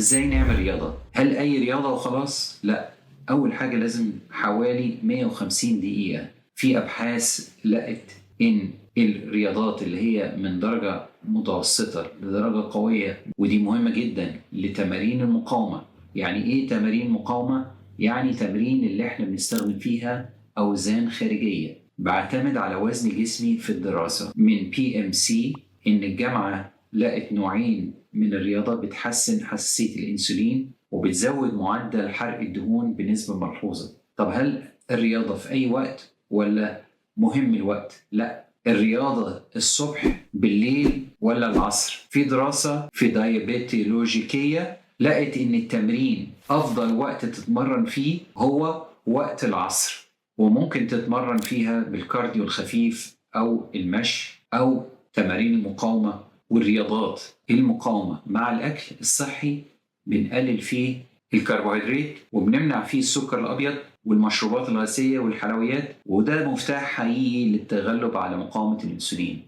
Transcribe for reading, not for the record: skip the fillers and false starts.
ازاي نعمل رياضة؟ هل أي رياضة وخلاص؟ لا، أول حاجة لازم حوالي 150 دقيقة. في أبحاث لقت إن الرياضات اللي هي من درجة متوسطة لدرجة قوية، ودي مهمة جدا لتمارين المقاومة. يعني إيه تمارين مقاومة؟ يعني تمرين اللي إحنا بنستخدم فيها أوزان خارجية. بعتمد على وزن جسمي في الدراسة من PMC إن الجامعة لقت نوعين من الرياضة بتحسن حساسية الأنسولين وبتزود معدل حرق الدهون بنسبة ملحوظة. طب هل الرياضة في أي وقت ولا مهم الوقت؟ لا، الرياضة الصبح، بالليل، ولا العصر. في دراسة في دايابيتولوجيكية لقت إن التمرين أفضل وقت تتمرن فيه هو وقت العصر، وممكن تتمرن فيها بال cardio الخفيف أو المشي أو تمارين المقاومة والرياضات المقاومة. مع الأكل الصحي بنقلل فيه الكربوهيدرات وبنمنع فيه السكر الأبيض والمشروبات الغازية والحلويات، وده مفتاح حقيقي للتغلب على مقاومة الأنسولين.